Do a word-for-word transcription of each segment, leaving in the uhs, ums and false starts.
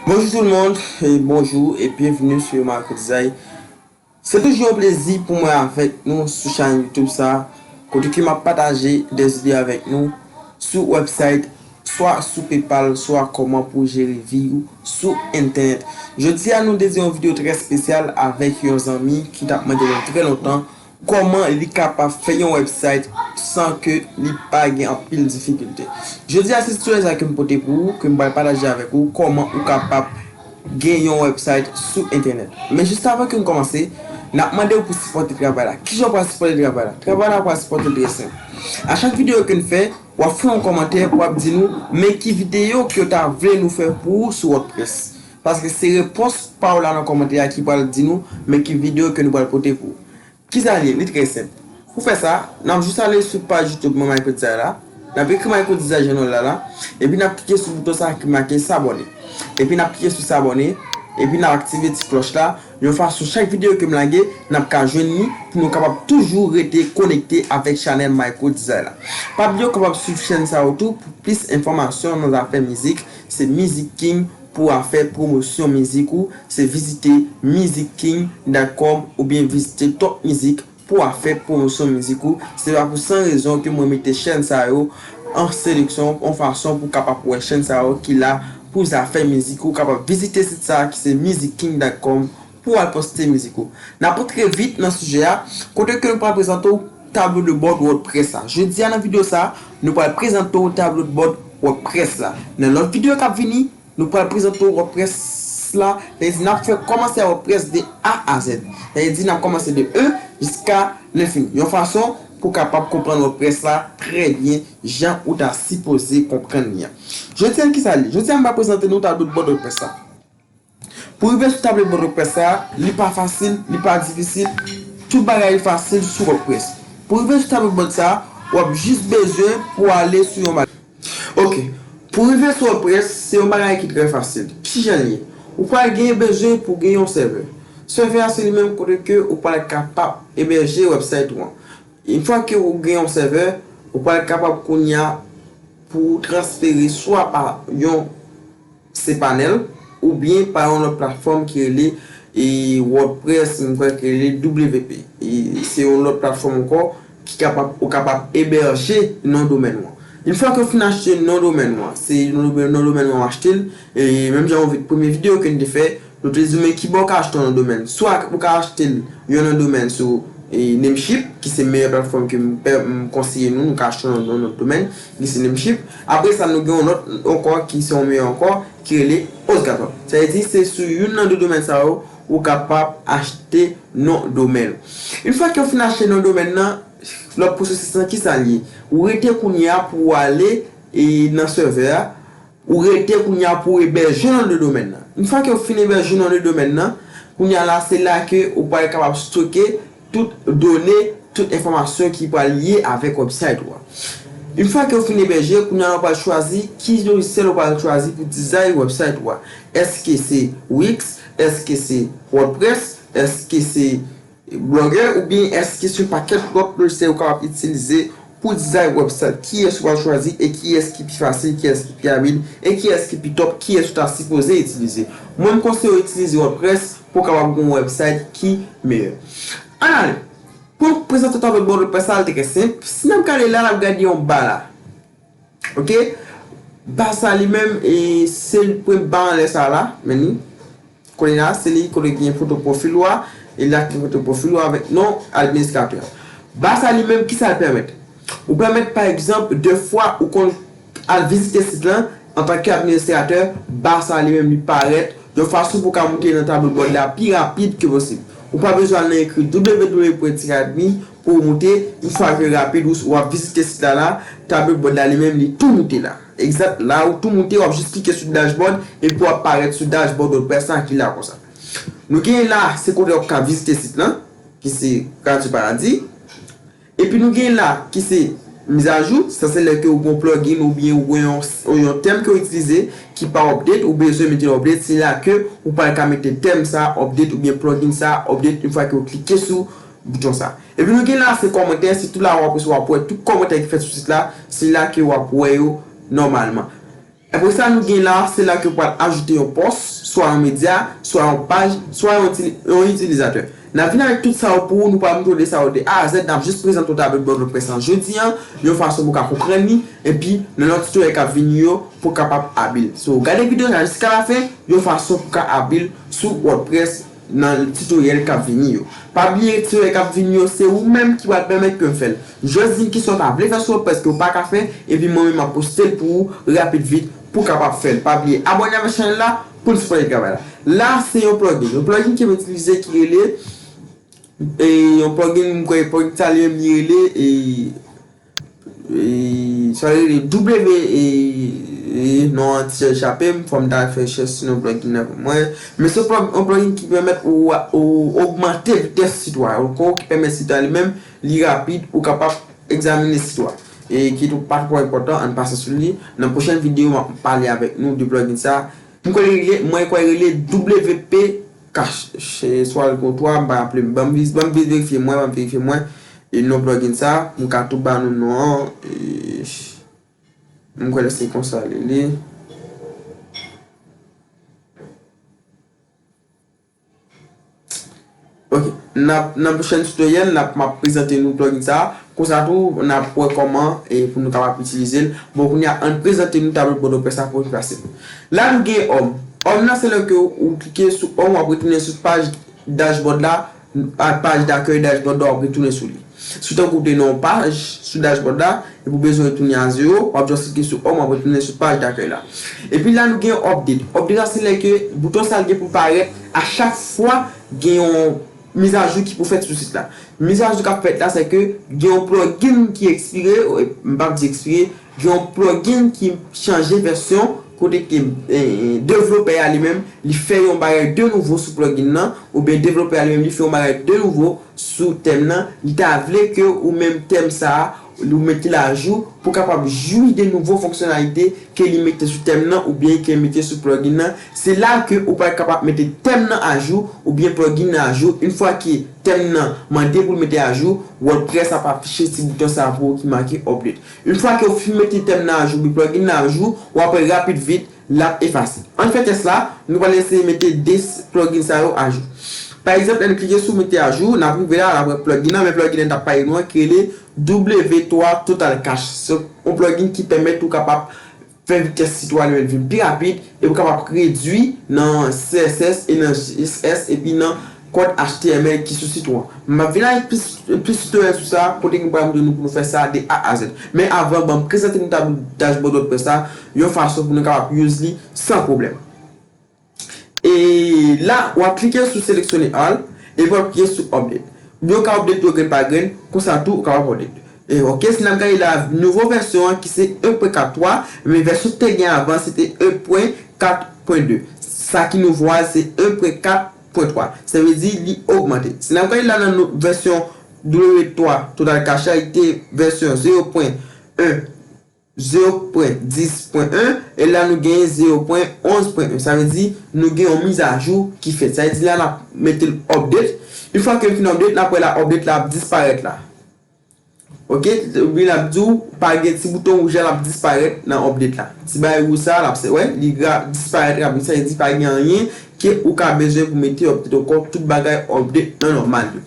Bonjou tout le monde, e bonjou e byenveni sou Marco Design. Se toujou yon plezi pou mwen avèk nou sou chanèl YouTube sa, kote ke m ap pataje de ide avèk nou sou website, swa sou PayPal, swa kòman pou jere vi w sou entènèt. Jodi a nou te di yon videyo trè espesyal avèk yon zanmi ki t ap mande mwen trè lontan kòman li kapab fè yon website san ke li pa gen anpil difikilte. Jodi a se tutorial sa ke m pote pou ou, ke m pral pataje avèk ou, kòman ou kapab gen yon website sou entènèt. Men jis avan ke n kòmanse, n ap mande w pou sipòte travay la. Kijan w pral sipòte travay la? Travay la pral sipòte l trè senp. A chak videyo ke n fè, w ap fè yon kòmantè, w ap di nou men ki videyo ke w ta vle nou fè pou ou sou WordPress. Paske se repons pa w la nan kòmantè a ki pral di nou men ki videyo ke nou pral pote pou ou. Kisa l ye? Li trè senp. Pou fè sa, n ap jis ale sou paj YouTube mwen Marco Design la. N ap ekri Marco Design jan nou la la. Epi n ap klike sou bouton sa ki make s'abonner. Epi n ap klike sou s'abonner. Epi n ap aktive ti klòch la. Yon fason chak videyo ke m lage, n ap ka jwenn li pou nou kapab toujou rete konekte avèk chanèl Marco Design la. Pa bliye w kapab swiv chèn sa yo tou pou plis enfòmasyon nan zafè mizik. Se Music King pou afè pwomosyon mizik ou, se vizite music king dot com oubyen vizite Top Music pou afè pwomosyon mizik ou. Se pa pou san rezon ke mwen mete chèn sa yo an seleksyon, yon fason pou kapab wè chèn sa yo ki la pou zafè mizik ou. Kapab vizite sit sa ki se music king dot com pou al poste mizik ou. N ap antre vit nan sijè a, kote ke nou pral prezante w tablo de bòd WordPress la. Jodi a nan videyo sa, nou pral prezante w tablo de bòd WordPress la. Nan lòt videyo k ap vini, nou pral prezante w WordPress la. Sa vle di n ap fè kòmanse a WordPress de A a Z. Sa vle di n ap kòmanse de E jiska lenfini. Yon fason pou w kapab konprann WordPress la trè byen, jan ou ta sipoze konprann li an. Jodi a kisa l ye? Jodi a m pral prezante nou tablo de bòd WordPress la. Pou rive sou tablo de bòd WordPress sa, li pa fasil, li pa difisil, tout bagay fasil sou WordPress. Pou rive sou tablo de bòd sa, w ap jis bezwen pou ale sou yon bagay. Ok, pou rive sou WordPress, se yon bagay ki trè fasil. Kijan l ye? Ou pral gen bezwen pou gen yon sèvè. Sèvè a se li menm kote ke ou pral kapab ebèje website ou an. Yon fwa ke ou gen yon sèvè, ou pral kapab kounye a pou transfere swa pa yon cPanel oubyen pa yon lòt platfòm ki rele e, WordPress, m kwè ki rele W P. E, se yon lòt platfòm ankò ki kapab, ou kapab ebèje non domèn ou an. Yon fwa ke w fin achte non domèn ou an, se non domèn, non domèn ou an w achte l, e menm jan yon vi-, premye videyo ke n te fè, nou te di w men kibò w ka achte yon non domèn. Swa ou ka achte l yon non domèn sou e, Namecheap, ki se meyè platfòm ke m, m konseye nou, nou ka achte yon, yon non domèn, ki se Namecheap. Apre sa, nou gen yon lòt ankò, ki se yon meyè ankò, ki rele HostGator. Sa vle di, se sou youn nan de domèn sa yo, ou kapab achte non domèn. Yon fwa ke w fin achte non domèn nan, lòt pwosesis lan, kisa l ye? Ou rete kounye a pou w ale e, nan sèvè a, ou rete kounye a pou w ebèje non de domèn nan. Yon fwa ke w fin ebèje non de domèn nan, kounye a la, se la ke ou pral kapab stoke tout done, tout enfòmasyon ki pral lye avèk website ou a. Yon fwa ke w fin ebèje, kounye a la, ou pral chwazi ki lojisyèl ou pral chwazi pou dizay website ou a. Èske se Wix? Èske se WordPress? Èske se Blogger oubyen èske se yon pakèt lòt lojisyèl ou kapab itilize pou dizay website? Kiyès ou pral chwazi e kiyès ki pi fasil, kiyès ki pi abile e kiyès ki pi top, kiyès ou ta sipoze itilize? Mwen, m konseye w itilize WordPress pou w kapab gen yon website ki meyè. Ann ale. Pou m prezante w tablo de bòd WordPress la, l trè senp. Si n ap gade la, n ap gade yon ba la. Ok? Ba sa li menm, e, se premye ba anlè sa la, men li. Kounye a, se li kote gen foto pwofil ou a, e la ki foto pwofil ou a avèk non administratè. Ba sa li menm, kisa l pèmèt? Ou pèmèt, pa egzanp, de fwa ou konn al vizite sit lan, antanke administratè, ba sa li menm li parèt yon fason pou w ka moute nan tablo bòd la pi rapid ke posib. Ou pa bezwen al nan ekri W W W pwen T K Academy pou w moute. Yon fwa ke rapid, ou, w ap vizite sit la la, tablo bòd la li menm li tou moute la. Egzat, la ou tou moute, w ap jis klike sou dashboard epi w ap parèt sou dashboard WordPress la ki la konsa. Nou gen la, se kote w ap ka vizite sit lan, ki se Radio Paradi. Epi nou gen la, ki se mizajou, sa se lè ke ou gen yon plugin oubyen ou gen yon, yon tèm ke w itilize ki pa update, ou bezwen mete l update, se la ke ou pral ka mete tèm sa update oubyen plugin sa update yon fwa ke w klike sou bouton sa. Epi nou gen la, se kòmantè, se tou la w ap, w ap wè tout kòmantè ki fèt sou sit la, se la ke w ap wè yo nòmalman. Apre sa, nou gen la, se la ke w pral ajoute yon pòs, swa yon medya, swa yon paj, swa yon itili-, yon itilizatè. N ap vin avèk tout sa yo pou ou, nou pral montre w de sa yo de A a Z, n ap jis prezante w tablo bòdwòdprès lan jodi a, yon fason pou w ka konprann li, epi nan lòt tutorial k ap vini yo, pou w kapab abil. So, gade videyo sa jiska lafen, yon fason pou w ka abil sou WordPress nan tutorial k ap vini yo. Pa bliye tutorial k ap vini yo, se ou menm ki pral pèmèt ke m fè l. Jis di m kisa w ta vle fè sou WordPress ke w pa ka fè, epi mwen menm m ap poste l pou ou rapid vit pou w kapab fè l. Pa bliye abòne avèk chanèl la pou n sipòte travay la. La, se yon plugin. Yon plugin ke m itilize ki rele, e, yon plugin, m kwè plugin sa li menm li rele, e, e, sa rele W, e, e, non an ti chape m, fò m ta fè chèch sou non plugin nan pou mwen. Men se yon plug-, yon plugin ki pèmèt ou, ou ogmante vitès sit ou a, ki pèmèt sit la li menm li rapid, ou kapab egzamine sit ou a. E ki tou pa twò enpòtan, ann pase sou li. Nan pwochèn videyo, m ap pale avèk nou de plugin sa. M kwè li rele, mwen kwè li rele W P Cache. Se swa l gen twa, m pa raple m. Ban m vis-, ban m vin verifye mwen, ban m verifye mwen. E non plugin sa, m ka tou ba nou non an. E, m kwè se konsa li ye. Ok, n ap, nan pwochèn tutorial, n ap, m ap prezante nou plugin sa a. Konsa tou, n ap wè kòman, e, pou nou kapab itilize l. Bon, kounye a, ann prezante nou tablo bòdwòdprès sa pou nou pase. La, nou gen home. Home nan, se lè ke ou klike sou home, w ap retounen sou paj dashboard la, a, paj dakèy dashboard la, w ap retounen sou li. Si w tankou w te nan yon paj sou dashboard la, epi w bezwen retounen a zewo, w ap just klike sou home, w ap retounen sou paj dakèy la. Epi la, nou gen update. Update la, se lè ke bouton sa a gen pou parèt a chak fwa gen yon mizajou ki pou fèt sou sit la. Mizajou k ap fèt la, se ke gen yon plugin ki ekspire, m p ap di ekspire, gen yon plugin ki chanje vèsyon, kote ke, e, e, devlopè a li menm, li fè yon bagay de nouvo sou plugin nan, oubyen devlopè a li menm, li fè yon bagay de nouvo sou tèm nan, li ta vle ke ou menm tèm sa a, ou mete l ajou pou w kapab jwi de nouvo fonksyonalite ke li mete sou tèm nan oubyen ke li mete sou plugin nan. Se la ke ou pral kapab mete tèm nan ajou oubyen plugin nan ajou. Yon fwa ke tèm nan mande pou l mete ajou, WordPress ap afiche ti bouton sa a pou ou ki make update. Yon fwa ke w fin mete tèm nan ajou oubyen plugin nan ajou, w ap wè rapid vit, l ap efase. Ann fè tès la, nou pral eseye mete de s-, plugin sa yo ajou. Pa egzanp, lè n klike sou mete ajou, n ap rive la, n ap wè plugin nan, men plugin nan t ap pale nou an ki rele W twa Total Cache. Se yon plugin ki pèmèt ou kapab fè vitès sit ou a li menm vin pi rapid, e ou kapab redui nan C S S e nan C S S epi nan kòd H T M L ki sou sit ou an. M ap vin avèk plis, plis tutorial sou sa, kote m pral montre nou pou nou fè sa de A a Z. Men avan, ban m prezante nou tablo dashboard WordPress la, yon fason pou nou kapab use li san pwoblèm. E la, w ap klike sou seleksyone all, epi w ap klike sou update. Oubyen w ka update yo grenn pa grenn, konsa tou ou kapab update. E, ok, si n ap gade la, nouvo vèsyon an ki se en pwen kat twa, men vèsyon ki te gen avan, se te en pwen kat pwen de. Sa ki nouvo a, se en pwen kat pwen twa. Sa vle di li ogmante. Si n ap gade la nan nou, vèsyon W twa Total Cache a, li te vèsyon zewo pwen en, zewo pwen dis pwen en, e la nou genyen zewo pwen onz pwen en. Sa vle di nou gen yon mizajou ki fèt. Sa vle di la n ap mete l update. Yon fwa ke l fin update, n ap wè la update la ap disparèt la. Ok, wi, l ap di w pa gen ti bouton wouj la, l ap disparèt nan update la. Ti bagay wouj sa, l ap se, wè, li gra-, disparèt rapid. Sa vle di pa gen anyen ke ou ka bezwen pou mete update ankò, tout bagay update nan nòmal yo.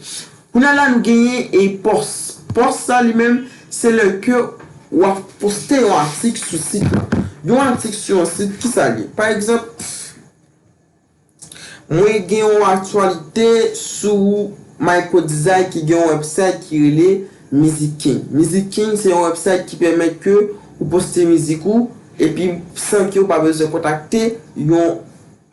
Kounye a la, nou genyen e pòs. Pòs sa li menm, se lè ke w ap poste yon atik sou sit la. Yon atik sou yon sit, kisa l ye? Pa egzanp, mwen gen yon aktyalite sou Micro Design ki gen yon website ki rele Music King. Music King se yon website ki pèmèt ke ou poste mizik ou, epi san ke ou pa bezwen kontakte yon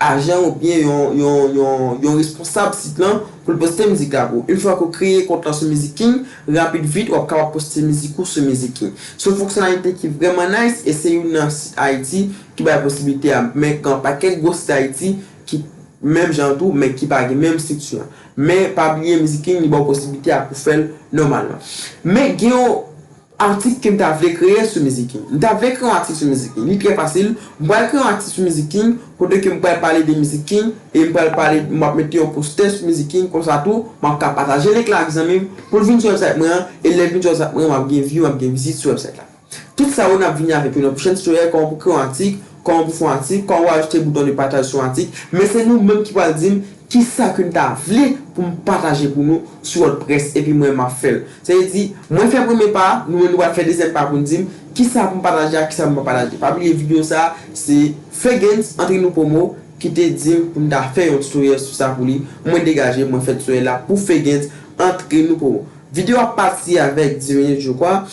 ajan oubyen yon, yon, yon, yon responsab sit lan pou l poste mizik la pou ou. Yon fwa ke w kreye kont lan sou Music King, rapid vit, w ap kapab poste mizik ou sou Music King. Se yon fonksyonalite ki vrèman nice e se youn nan sit Ayiti ki bay posiblite a. Men gen yon pakèt gwo sit Ayiti ki menm jan tou, men ki pa gen menm estrikti an. Men pa bliye Music King, li ba w posiblite a pou fè l nòmalman. Men gen yon atik ke m ta vle kreye sou Music King. M ta vle kreye yon atik sou Music King. Li trè fasil. M pral kreye yon atik sou Music King, kote ke m pral pale de Music King, e m pral pale, m ap mete yon postè sou Music King, konsa tou, m ap ka pataje link la ak zanmi m, pou l vin sou website mwen an, e lè l vin sou website mwen an, m ap gen view, m ap gen vizit sou website la. Tout sa yo n ap vini avèk yo nan pwochèn tutorial, kòman pou kreye yon atik, kòman pou fè yon atik, kòman pou ajoute bouton de pataj sou yon atik, men se nou menm ki pral di m kisa ke n ta vle pou m pataje pou nou sou WordPress, epi mwen m ap fè l. Sa vle di, mwen fè premye pa a, nou menm nou pral fè dezyèm pa a pou n di m kisa pou m pataje ak kisa pou m pa pataje. Pa bliye videyo sa a, se Fegens, antre nou pwomo, ki te di m pou m ta fè yon tutorial sou sa pou li. Mwen degaje, mwen fè tutorial la pou Fegens, antre nou pwomo. Videyo a pati avèk dis minit, je crois.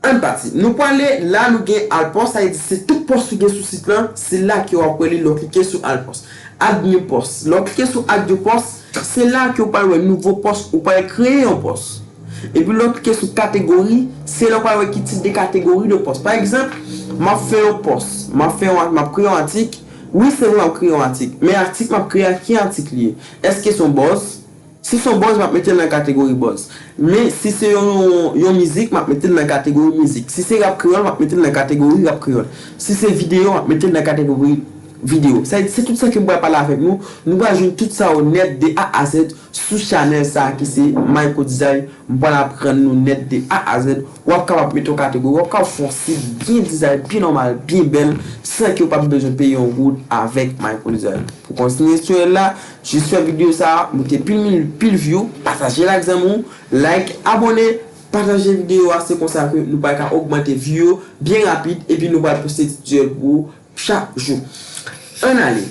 Ann pati. Nou prale la, nou gen add post, sa vle di se tout post ki gen sou sit lan, se la ke w ap wè li lè w klike sou add post. Add new post. Lè w klike sou add new post, se la ke w pral wè nouvo post, ou pral kreye yon post. Epi lè w klike sou kategori, se la w pral wè ki tip de kategori de post. Pa egzanp, m ap fè yon post, m ap fè yon, m ap kreye yon atik. Wi, se vre, m ap kreye yon atik. Men atik m ap kreye a, ki atik li ye? Èske se yon buzz? Si se yon buzz, m ap mete l nan kategori buzz. Men si se yon, yon mizik, m ap mete l nan kategori mizik. Si se rap kreyòl, m ap mete l nan kategori rap kreyòl. Si se videyo, m ap mete l nan kategori videyo. Sa vle di, se tout sa ke m pral pale avèk nou. Nou pral jwenn tout sa yo nèt de A a Z sou chanèl sa a ki se Micro Design. M pral aprann nou nèt de A a Z. W ap kapab mete yon kategori, w ap kapab fè yon sit byen dizay, byen nòmal, byen bèl, san ke w pa bezwen peye yon goud avèk Micro Design. Pou kontinye tutorial la, jis fè videyo sa a moute pil mil, pil view, pataje l ak zanmi w, like, abòne, pataje videyo a, se konsa ke nou pral ka ogmante view yo byen rapid, epi nou pral poste tutorial pou ou chak jou. Ann ale.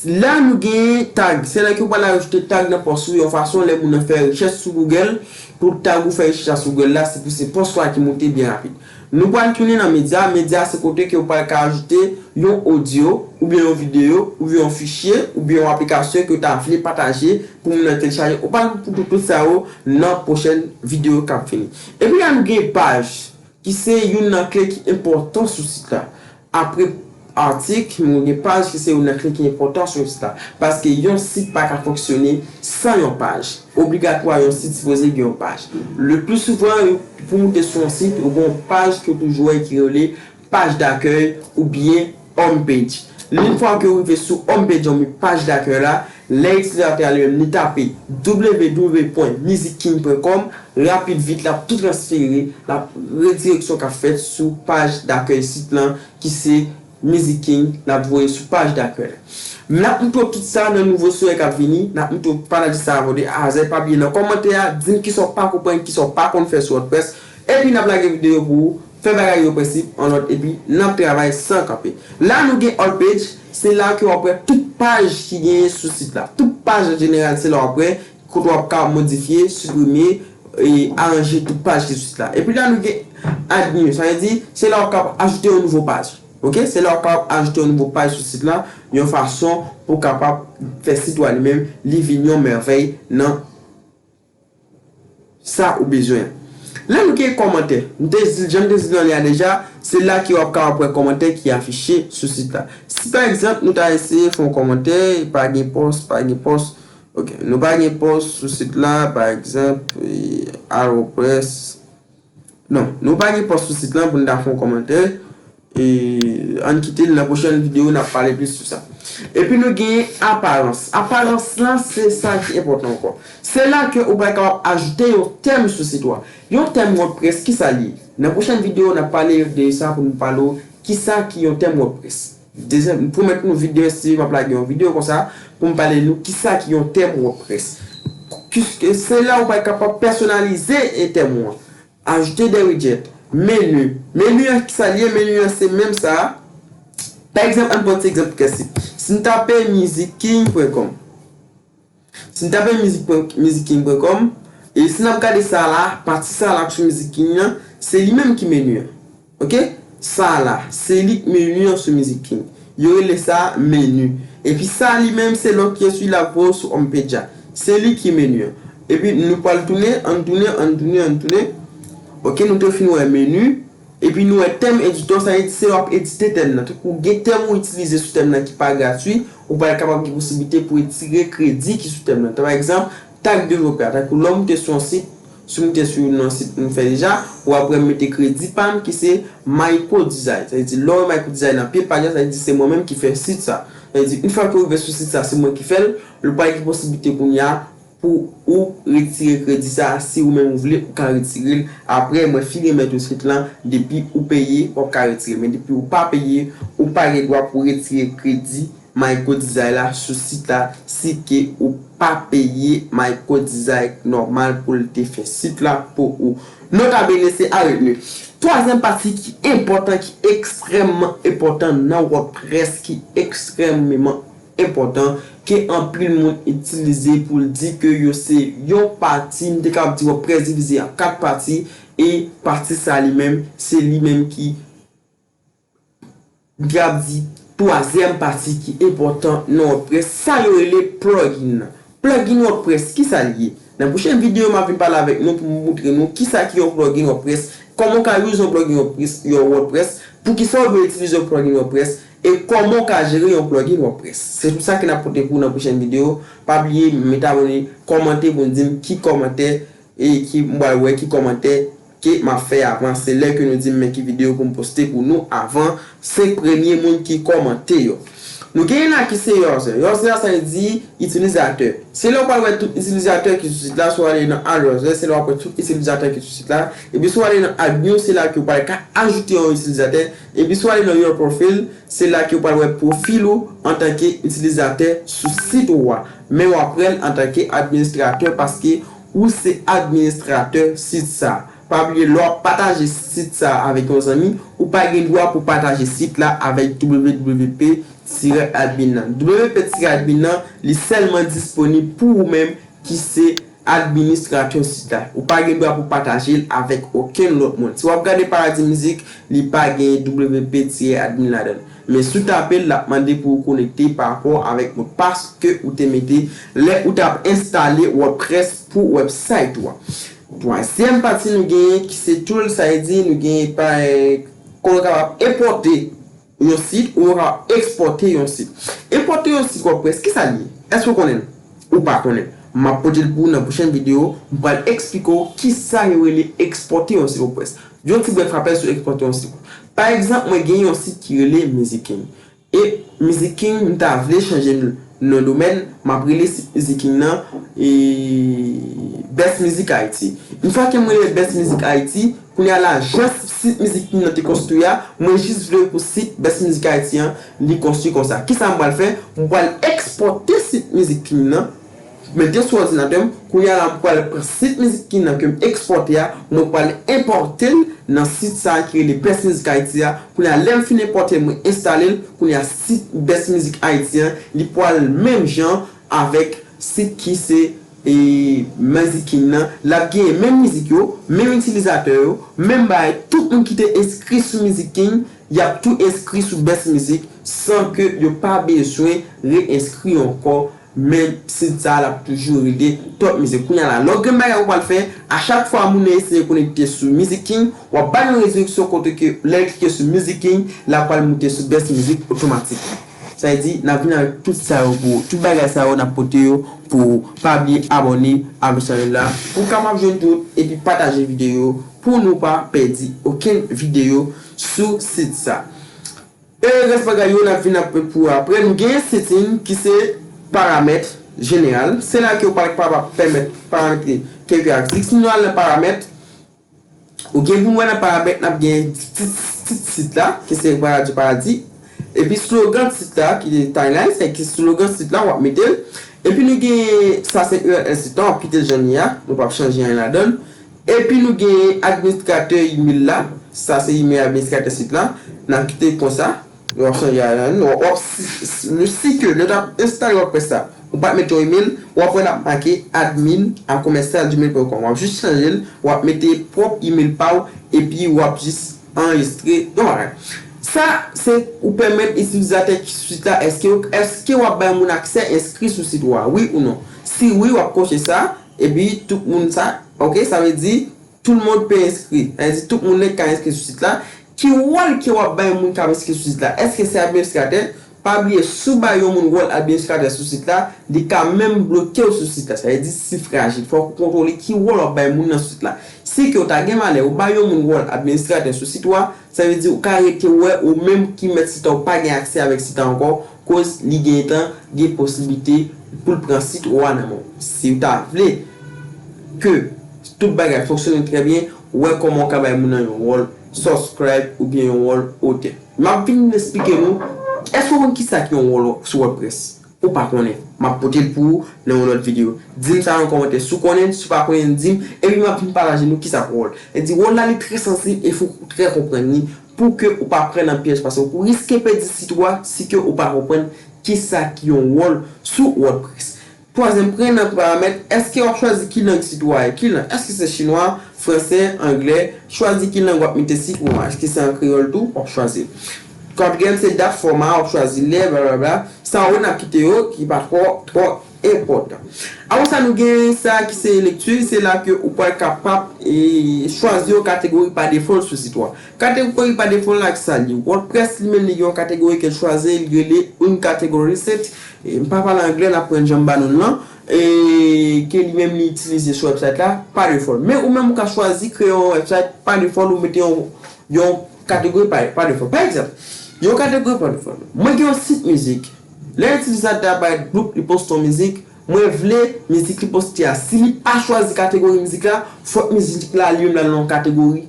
La nou gen tag. Se la ke w pral ajoute tag nan post ou yon fason lè moun nan fè rechèch sou Google. Pou tag ou fè rechèch la sou Google la, se pou se post ou a ki moute byen rapid. Nou pral tounen nan medya. Medya se kote ke w pral ka ajoute yon odyo, oubyen yon videyo, oubyen yon fichye, oubyen yon aplikasyon ke w ta vle pataje pou moun nan telechaje. Ou pral pou tout, tout sa yo nan pwochèn videyo k ap vini. Epi la nou gen paj, ki se youn nan kle ki enpòtan sou sit la. Apre atik, nou gen paj ki se youn nan kle ki enpòtan sou sit la. Paske yon sit pa ka fonksyone san yon paj. Obligatwa, yon sit sipoze gen yon paj. Le pli souvan, pou moute sou yon sit, ou gen yon paj ke w toujou wè ki rele paj dakèy oubyen home page. Yon fwa ke w rive sou home page, oubyen paj dakèy la, lè itilizatè a li menm li tape w w w pwen music king pwen com, rapid vit, l ap tou transfere, l ap redireksyon k ap fèt sou paj dakèy sit lan, ki se Music King, l ap voye sou paj dakèy la. N ap montre w tout sa nan nouvo soyè k ap vini, n ap montre w pataje sa avè w de A a Z. Pa bliye nan kòmantè a, di m kisa w pa konprann, kisa w pa konn fè sou WordPress, epi n ap lage videyo pou ou. Fè bagay yo prensip, an lòt, epi n ap travay san kanpe. La nou gen All Page, se la ke w ap wè tout paj ki genyen sou sit la. Tout paj an jeneral, se la w ap wè, kote w ap ka modifye, siprime, e aranje tout paj ki sou sit la. Epi la nou gen Add New, sa vle di, se la w ap ka ajoute yon nouvo paj. Oke? Se la w ap ka ajoute yon nouvo paj sou sit la, yon fason pou w kapab fè sit ou a li menm, li vin yon mèvèy nan sa ou bezwen. La nou gen kòmantè. M te di, jan m te di nan li a deja, se la ke w ap kapab wè kòmantè ki afiche sou sit la. Si pa egzanp, nou ta eseye fè yon kòmantè, pa gen pòs, pa gen pòs. Oke, nou pa gen pòs sou sit la, pa egzanp, e, AeroPress. Non, nou pa gen pòs sou sit la pou n ta fè yon kòmantè. E, ann kite l nan pwochèn videyo, n ap pale plis sou sa. Epi nou gen aparans. Aparans lan, se sa ki enpòtan ankò. Se la ke ou pral kapab ajoute yon tèm sou sit ou a. Yon tèm WordPress, kisa l ye? Nan pwochèn videyo, n ap pale de sa pou nou pale w kisa ki yon tèm WordPress. Dezyèm, pwomèt nou videyo, si m ap lage yon videyo konsa, pou m pale nou kisa ki yon tèm WordPress. Kiske se la ou pral kapab pèsonalize e tèm ou an. Ajoute de widget. Meni. Meni an, kisa l ye? Meni an, se menm sa. Pa egzanp, ann pran ti egzanp kèsi. Si n tape music king pwen com. Si n tape music pwen, music king pwen com, e si n ap gade sa la, pati sa la k sou Music King nan, se li menm ki meni an. Oke? Sa la, se li k meni an sou Music King. Yo rele sa meni. Epi sa li menm, se lòt ki eswi l ap voye w sou home page a. Se li ki meni an. Epi nou pral tounen, ann tounen, ann tounen, ann tounen. Oke, nou te fin wè meni. Epi nou wè tèm editò, sa vle di se w ap edite tèm nan. Tankou gen tèm ou itilize sou tèm nan ki pa gratui, ou pral kapab gen posiblite pou retire kredi ki sou tèm nan. Pa egzanp, tag devlopè a. Tankou lè w moute sou yon sit, si w moute sou yon sit nou fè deja, ou ap wè m mete kredi pa m ki se Micro Design. Sa vle di lè w wè Micro Design nan pye paj la, sa vle di se mwen menm ki fè sit sa. Sa vle di yon fwa ke w rive sou sit sa, se mwen ki fè l, ou pral gen posiblite kounye a pou ou retire kredi sa a. Si ou menm ou vle, ou ka retire l. Apre, mwen fin remèt ou sit lan, depi ou peye, w ap ka retire. Men depi ou pa peye, ou pa gen dwa pou retire kredi Micro Design la sou sit la, si ke ou pa peye Micro Design nòmal pou l te fè sit la pou ou. Nota bene, se a retni. Twazyèm pati ki enpòtan, ki ekstrèmman enpòtan nan WordPress, ki ekstrèmman enpòtan, ke anpil moun itilize pou l di ke yo se yon pati, m te kapab di WordPress divize an kat pati, e pati sa li menm, se li menm ki, m te kapab di, twazyèm pati ki enpòtan nan WordPress, sa yo rele plugin nan. Plugin WordPress, kisa li ye? Nan pwochèn videyo, m ap vin pale avèk nou pou m moutre nou kisa ki yon plugin WordPress, kòman w ka use yon plugin WordPress, yon WordPress, poukisa w dwe itilize yon plugin WordPress, e kòman w ka jere yon plugin WordPress. Se tout sa ke n ap pote pou w nan pwochèn videyo. Pa bliye mete abòne, kòmante pou n di m ki kòmantè e ki m pral wè ki kòmantè ke m ap fè avan. Se lè ke nou di m men ki videyo pou m poste pou nou avan senk premye moun ki kòmante yo. Nou genyen la ki se user. User sa vle di itilizatè. Se lè w pral wè tout itilizatè ki sou sit la, si w ale nan add user, se lè w ap wè tout itilizatè ki sou sit la. Epi si w ale nan admin, se la ke w pral ka ajoute yon itilizatè. Epi si w ale nan your profile, se la ke w pral wè pwofil ou antanke itilizatè sou sit ou a. Men w ap wè l antanke administratè paske ou se administratè sit sa. Pa bliye, lè w ap pataje sit sa avèk yon zanmi, ou pa gen dwa pou pataje sit la avèk W W P tiret admin nan. W P tiret admin nan, li sèlman disponib pou ou menm ki se administratè sit la. Ou pa gen dwa pou pataje l avèk okenn lòt moun. Si w ap gade paladi mizik, li pa gen W P tiret admin ladan l. Men si w tape l, l ap mande pou ou konekte pa rapò avèk modpas ke ou te mete lè ou t ap enstale WordPress pou website ou a. Twazyèm pati nou genyen ki se tool, sa vle di nou genyen pa, eh, kòman w kapab enpòte yon sit ou w kapab ekspòte yon sit. Enpòte yon sit WordPress, kisa l ye? Èske w konnen l? Ou pa konnen l? M ap pote l pou ou nan pwochèn videyo, m pral eksplike w kisa yo rele ekspòte yon sit WordPress. Yon ti brèf rapèl sou ekspòte yon sit. Pa egzanp, mwen gen yon sit ki rele Musicking. E Musicking, m ta vle chanje l non domèn, m ap rele sit Musicking nan, e, Best Music Haiti. Yon fwa ke m rele Best Music Haiti, kounye a la, jan sit Musicking nan te konstwi a, mwen jis vle pou sit Best Music Haiti an, li konstwi konsa. Kisa m pral fè? M pral ekspòte sit Musicking nan, mete sou òdinatè m. Kounye a la, m pral pran sit Musicking nan ke m ekspòte a, mwen pral enpòte l nan sit sa a ki rele Best Music Haiti a. Kounye a, lè m fin enpòte l, mwen enstale l, kounye a, sit Best Music Haiti an, li pral menm jan avèk sit ki se, e, Musicking nan. L ap genyen menm mizik yo, menm itilizatè yo, menm bagay. Tout moun ki te enskri sou Musicking, y ap tou enskri sou Best Music san ke yo pa bezwen re-enskri ankò. Men sit sa a, l ap toujou rele Top Music. Kounye a la, lòt grenn bagay ou pral fè, a chak fwa moun nan eseye konekte sou Musicking, w ap ba l yon redireksyon kote ke lè l klike sou Musicking, l ap pral moute sou Best Music otomatik. Sa vle di, n ap vin avèk tout sa yo pou ou. Tout bagay sa yo, n ap pote yo pou ou. Pa bliye abòne avèk chanèl la pou w kapab jwenn tout epi pataje videyo pou nou pa pèdi okenn videyo sou sit sa. E rès bagay yo, n ap vin ap pou apre. Nou genyen setting ki se paramèt jeneral. Se la ke w pral kapab pèmèt paramètre kèk atik. Si nou al nan paramèt, ou gen pou nou wè nan paramèt, n ap gen tit, tit sit la, ki se Radio Paradis. Epi slogan tit la, ki se tagline, se ki slogan tit la, w ap mete l. Epi nou gen, sa se U R L sit la, w ap kite l jan li a, nou p ap chanje anyen ladan l. Epi nou gen administratè email la. Sa se email administratè sit la. N ap kite l konsa. W ap chanje a la, w ap, w ap si, si, le si ke lè w t ap enstale WordPress la, ou pa t mete yon email, w ap wè l ap make admin a commercial gmail point com. W ap jis chanje l, w ap mete pwòp email pa w, epi w ap jis anrejistre yon bagay. Sa, se ou pèmèt itilizatè ki sou sit la, èske, èske w ap bay moun aksè enskri sou sit ou a, wi ou non? Si wi, w ap koche sa, epi tout moun sa, ok, sa vle di, tout le monde peut inscrire. Sa vle di tout moun nan ka enskri sou sit la. Ki wòl ke w ap bay moun k ap enskri sou sit la? Èske se administratè? Pa bliye, si w bay yon moun wòl administratè sou sit la, li ka menm bloke w sou sit la. Sa vle di si frajil. Fòk ou kontwole ki wòl w ap bay moun nan sou sit la. Si ke w ta gen malè, ou bay yon moun wòl administratè sou sit ou a, sa vle di ou ka rete wè ou menm ki mèt sit la, ou pa gen aksè avèk sit la ankò, Koz li gentan gen posiblite pou l pran sit ou a nan men w. Si w ta vle ke tout bagay fonksyone trè byen, wè kòman w ka bay moun nan yon wòl subscribe oubyen yon wòl otè. M ap vin esplike nou, èske w konn kisa ki yon wòl sou WordPress? Ou pa konnen? M ap pote l pou ou nan yon lòt videyo. Di m sa nan kòmantè. Si w konnen, si w pa konnen, di m. Epi m ap vin pataje nou kisa k wòl. E di wòl la li trè sansib e fòk ou trè konprann li pou ke ou pa pran nan pyèj, paske ou riske pèdi sit ou a si ke ou pa konprann kisa ki yon wòl sou WordPress. Twazyèm pwen nan paramèt, èske w ap chwazi ki lang sit ou a ye? Ki lang? Èske se chinwa, fransè, anglè? Chwazi ki lang w ap mete sit ou an. Èske se an kreyòl tou? W ap chwazi. Katriyèm se dat, fòma, w ap chwazi lè, blablabla. Sa yo n ap kite yo, ki pa twò, twò enpòtan. Apre sa, nou gen sa ki se lekti, se la ke ou pral kapab e, chwazi yon kategori pa defo sou sit ou a. Kategori pa defo la ki sa li ye? WordPress li menm li gen yon kategori ke l chwazi, li rele une category set. E, m pa pale anglè, n ap pran jan m ba nou l lan. E, ke li menm li itilize sou website la, pa defo. Men ou menm ou ka chwazi kreye yon website pa defo, ou mete yon, yon kategori pa, pa defo. Pa egzanp, yon kategori pa defo. Mwen gen yon sit mizik. Lè itilizateur a bay group li poste yon mizik, mwen vle mizik li poste a. Si li pa chwazi kategori mizik la, fòk mizik la li menm l al nan yon kategori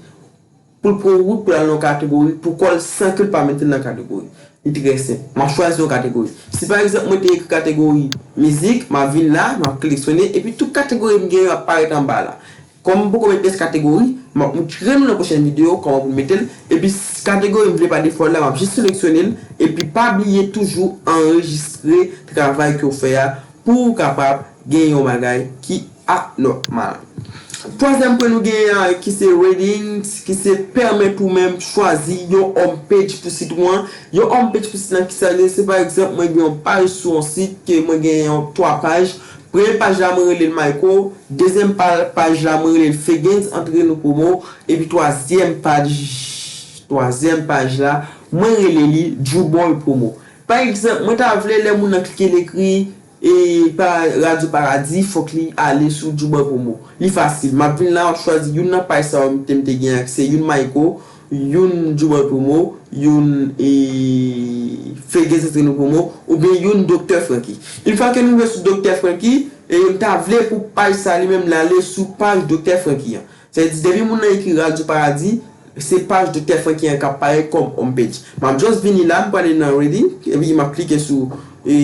pou l pran wout pou l al nan yon kategori pou kò l san ke l pa mete l nan kategori. Li trè senp. M ap chwazi yon kategori. Si pa egzanp mwen te ekri kategori mizik, m ap vin la, m ap seleksyone, epi tout kategori m gen yo ap parèt anba la. Kòm m poko met pyès kategori, m ap montre nou nan pwochèn videyo kòman pou n mete l. Epi s- kategori m vle pa defo la, m ap jis seleksyone l. Epi pa bliye toujou anrejistre travay ke w fè a pou w kapab gen yon bagay ki anòmal. Twazyèm pwen nou genyen an ki se ratings, ki se pèmèt ou menm chwazi yon home page pou sit ou an. Yon home page pou sit lan ki sa li ye? Se pa egzanp mwen gen yon paj sou yon sit ke mwen gen yon twa paj. Premye paj la mwen rele l Mayko, dezyèm pa- paj la mwen rele l Fegens Antre Nou Promo, epi twazyèm paj twazyèm paj la mwen rele li Djouboy Promo. Pa egzanp, mwen ta vle lè moun nan klike l ekri e pa Radyo Paradi, fòk li ale sou Djouboy Promo. Li fasil. M ap vin la, m ap chwazi youn nan paj sa yo m te, m te gen aksè, youn Mayko, youn Djouboy Promo, youn e Fegens Antre Nou Promo, oubyen youn Doktè Franky. Yon fwa ke nou rive sou Doktè Franky, e m ta vle pou paj sa li menm l ale sou paj Doktè Franky an. Sa vle di, depi moun nan ekri Radyo Paradi, se paj Doktè Franky an k ap parèt kòm home page. M ap just vini la, m prale nan reading, epi m ap klike sou e,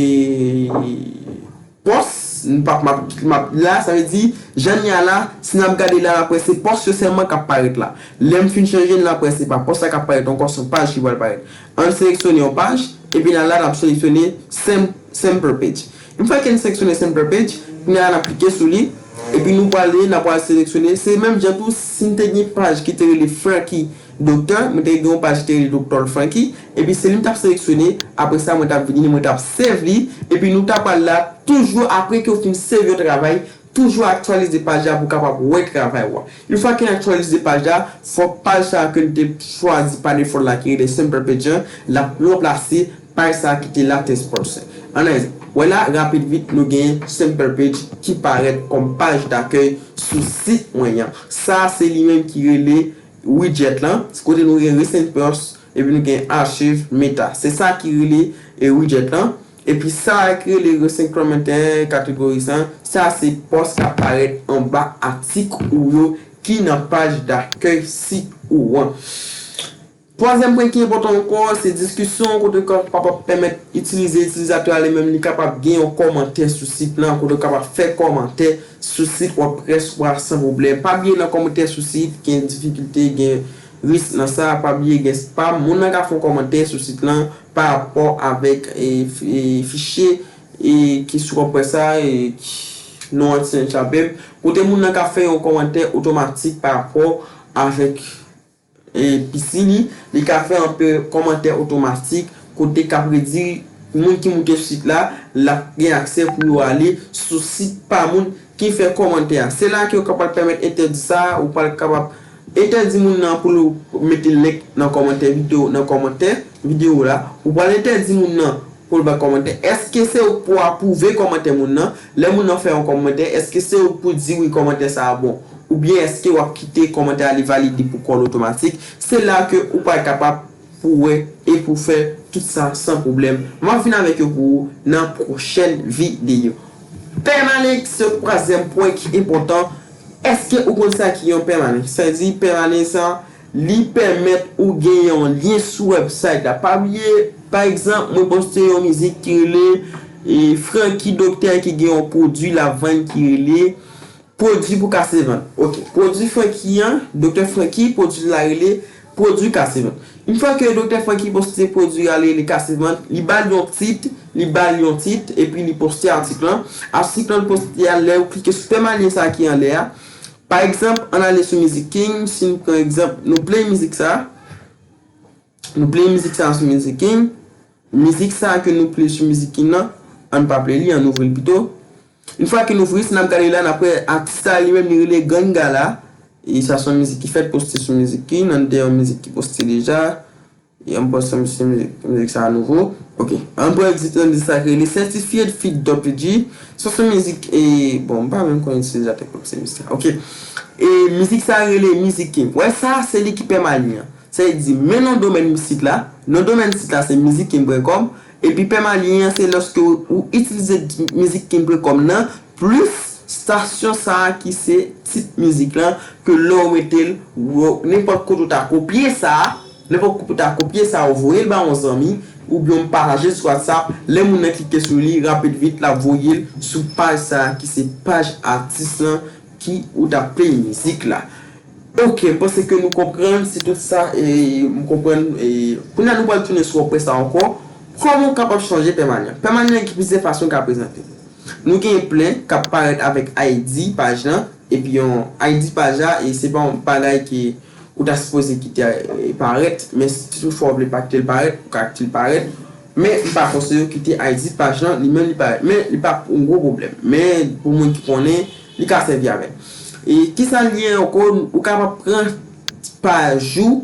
post, m p ap, m ap, m ap la, sa vle di, jan n ye a la, si n ap gade la, n ap wè se post yo sèlman k ap parèt la. Lè m fin chanje l, n ap wè se pa post la k ap parèt ankò, se yon paj ki pral parèt. Ann seleksyone yon paj, epi n al la, n ap seleksyone Sam- Sample Page. Yon fwa ke n seleksyone Sample Page, kounye a n ap klike sou li, epi nou prale, n ap pral seleksyone. Se menm jan tou, si n te gen paj ki te rele Franky Doktè, mwen te gen yon paj ki te rele Doktè Franky, epi se li m t ap seleksyone, apre sa mwen t ap vini, mwen t ap save li, epi nou t ap al la, toujou apre ke w fin save yon travay, toujou aktyalize paj la pou w kapab wè travay ou a. Yon fwa ke n aktyalize paj la, fòk paj sa a ke n te chwazi pa defo la ki rele Sample Page an, l ap ranplase paj sa a ki te la test post. Ann al wè la, rapid vit, nou gen Sample Page ki parèt kòm paj dakèy sou sit mwen an. Sa a se li menm ki rele widget lan, kote nou gen recent post, epi nou gen archive meta. Se sa ki rele e, widget lan. Epi sa a ki rele recent commenter categories an, sa se post k ap parèt anba atik ou yo ki nan paj dakèy sit ou an. Twazyèm pwen ki enpòtan ankò, se diskisyon kote w kapab pèmèt itilize, itilizatè a li menm li kapab gen yon kòmantè sou sit lan, kote w kapab fè kòmantè sou sit WordPress ou a san pwoblèm. Pa bliye nan kòmantè sou sit, gen difikilte, gen risk nan sa, pa bliye gen spam. Moun nan ka fè yon kòmantè sou sit lan pa rapò avèk e, f- e, fichye e, ki sou WordPress sa, e, ki- non an ti jan chabeb. Kote moun nan ka fè yon kòmantè otomatik pa rapò avèk e, P C li, li ka fè anpe kòmantè otomatik, kote k ap redi moun ki moute sou sit la, l ap gen aksè pou yo ale sou sit pa moun ki fè kòmantè a. Se la ke w kapab pèmèt entèdi sa, ou pral kapab entèdi moun nan pou l mete link nan kòmantè videyo, nan kòmantè videyo la. Ou pral entèdi moun nan pou l bay kòmantè. Èske se ou k pou apwouve kòmantè moun nan? Lè moun nan fè yon kòmantè, èske se ou k pou di wi kòmantè sa a bon? Oubyen èske w ap kite kòmantè a li valide pou kò l otomatik? Se la ke ou pral kapab pou wè e pou fè Tout sa san pwoblèm. M ap vin avèk yo pou ou nan pwochèn videyo. Pèmanik se twazyèm pwen ki enpòtan. Èske ou konn sa ki yon pèmanik? Sa vle di pèmanik sa, li pèmèt ou gen yon lyen sou website la. Pa bliye, pa egzanp, mwen poste yon mizik ki rele e Francky Docteur ki gen yon pwodui l ap vann ki rele pwodui pou kase vant. Ok. Pwodui Francky an, Doktè Francky, pwodui la rele pwodui kase vant. Yon fwa ke Doktè Francky poste pwodui a rele kase vant, li ba l yon tit, li ba l yon tit, epi li poste atik lan. Atik lan li poste a, lè ou klike sou pèmalyen sa ki anlè a. Pa egzanp, ann ale sou Mizik King, si n pran egzanp, nou play mizik sa. Nou play mizik sa sou Mizik King. Mizik sa ke nou play sou Mizik King nan, ann pa play li, ann ouvri l pito. Yon fwa ke n ouvri, si n ap gade la, n ap wè atis sa li menm li rele Gangala. E sa se yon mizik ki fèt poste sou Mizik King, nan de yon mizik ki poste deja. E ann poste misye mizik, mizik sa nouvo. Ok. Ann pran egzanp mizik sa ki rele Certified feat Double G. Sa se yon mizik, e, bon, m pa menm konn itilizatè k ap se mizik sa. Ok. E mizik sa rele Mizik King. Wè sa, se li ki pèmalyen an. Sa vle di, men non domèn sit la. Non domèn sit la se mizik king pwen kòm. Epi pèmalyen an se lòske ou, ou itilize mizik king pwen kòm nan, plis stasyon sa a ki se tit mizik lan, ke lè w mete l, ou, nenpòt kote w ta kopye sa a, nenpòt kote w ta kopye sa a, ou voye l ba yon zanmi, oubyen w pataje l sou WhatsApp, lè moun nan klike sou li, rapid vit, l ap voye l sou paj sa a ki se paj atis lan ki ou t ap play mizik la. Ok, m panse ke nou konprann, se tout sa, e, m konprann, e, kounye a nou pral tounen sou WordPress la ankò. Kòman w kapab chanje pèmalyen? Pèmalyen gen plizyè fason w ka prezante. Nou gen plen k ap parèt avèk I D paj lan, epi yon I D paj la, e se pa yon bagay ke ou ta sipoze kite, e, parèt, men si toutfwa w vle pa kite l parèt, ou ka kite l parèt. Men m pa konseye w kite I D paj lan, li menm li parèt. Men li pa yon gwo pwoblèm. Men pou moun ki konnen, li ka sèvi avè l. E kisa l ye ankò? Ou kapab pran paj ou,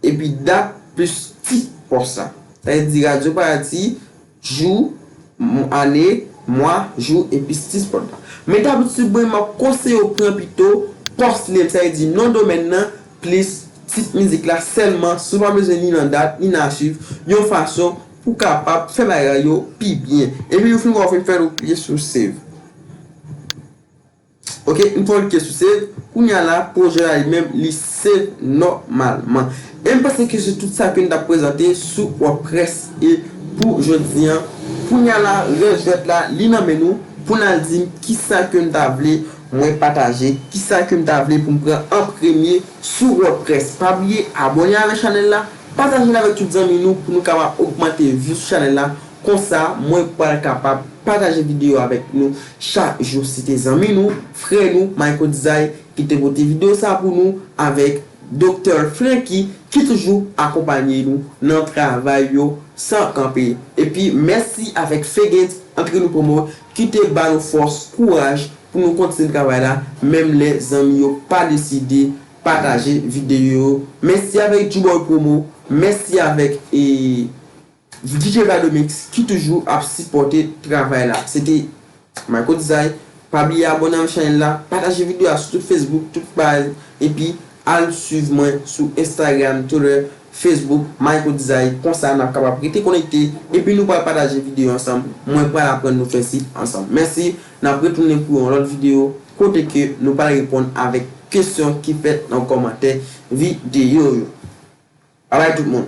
epi dat plis tit pòs la. Sa vle di Radyo Paradi, jou, m-, ane, mwa, jou, epi tit pòs la. Men dabitid, mwen, m ap konseye w pran pito pòs name, sa vle di non domèn nan, plis tit mizik la sèlman, si w pa bezwen ni nan dat, ni nan achiv, yon fason pou w kapab fè bagay yo pi byen. Epi ou fin wè w fin fè l, ou klike sou save. Ok, yon fwa w klike sou save, kounye a la, pwojè a li menm, li save nòmalman. E m panse ke se tout sa ke n t ap prezante sou WordPress e pou jodi an. Kounye a la, rès jwèt la, li nan men nou, pou n al di m kisa ke n ta vle mwen pataje, kisa ke m ta vle pou m pran an premye sou WordPress. Pa bliye abòne avèk chanèl la, pataje l avèk tout zanmi nou pou nou kapab ogmante view sou chanèl la. Konsa, mwen pral kapab pataje videyo avèk nou chak jou. Se te zanmi nou, frè nou, Michael Desire, ki te pote videyo sa pou nou avèk Doktè Francky, ki toujou akonpaye nou nan travay yo san kanpe. Epi, mèsi avèk Fegent, Antre Nou Promo, ki te ba nou fòs, kouraj pou nou kontinye travay la, menm lè zanmi yo pa deside pataje videyo yo. Mèsi avèk Djouboy Promo, mèsi avèk, e, D J Vadomix ki toujou ap sipòte travay la. Se te Michael Desire. Pa bliye abòne avèk chanèl la, pataje videyo a sou tout Facebook, tout paj, epi al swiv mwen sou Instagram, Twitter, Facebook, Michael Desire. Konsa n ap kapab rete konekte, epi nou pral pataje videyo ansanm. Mwen pral aprann nou fè sit ansanm. Mèsi, n ap retounen pou yon lòt videyo, kote ke nou pral reponn avèk kesyon ki fèt nan kòmantè videyo yo. Babay tout moun.